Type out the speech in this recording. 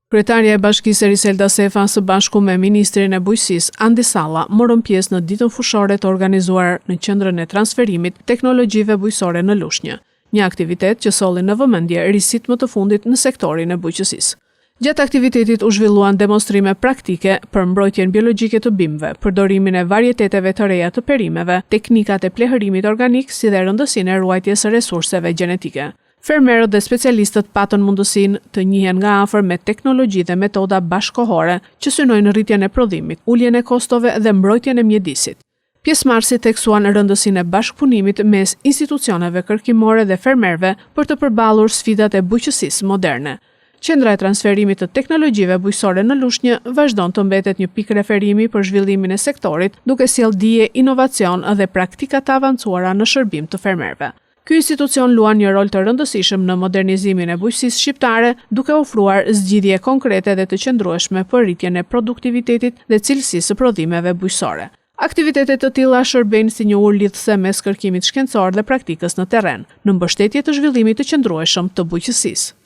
Kryetarja e Bashkisë Eriselda Sefa së bashku me ministrin e Bujqësisë, Andi Salla, morën pjesë në ditën fushore të organizuar në Qendrën e Transferimit Teknologjive Bujqësore në Lushnjë, një aktivitet që solli në vëmendje risitë më të fundit në sektorin e bujqësisë. Gjatë aktivitetit u zhvilluan demonstrime praktike për mbrojtjen biologjike të bimëve, përdorimin e varieteteve të reja të perimeve, teknikat e plehërimit organik si dhe rëndësinë e ruajtjes së resurseve gjenetike. Fermerët dhe specialistët patën mundësinë të njihen nga afër me teknologji dhe metoda bashkëkohore që synojnë rritjen e prodhimit, uljen e kostove dhe mbrojtjen e mjedisit. Pjesëmarrësit theksuan rëndësinë e bashkëpunimit mes institucioneve kërkimore dhe fermerëve për të përballur sfidat e bujqësisë moderne. Qendra e Transferimit të Teknologjive Bujqësore në Lushnjë vazhdon të mbetet një pikë referimi për zhvillimin e sektorit, duke sjellë dije, inovacion dhe praktika të avancuara në shërbim të fermerëve. Ky institucion luan një rol të rëndësishëm në modernizimin e bujqësisë shqiptare, duke ofruar zgjidhje konkrete dhe të qëndrueshme për rritjen e produktivitetit dhe cilësisë së prodhimeve bujqësore. Aktivitete të tilla shërbejnë si një urë lidhëse mes kërkimit shkencor dhe praktikës në terren, në mbështetje të zhvillimit të qëndrueshëm të bujqësisë.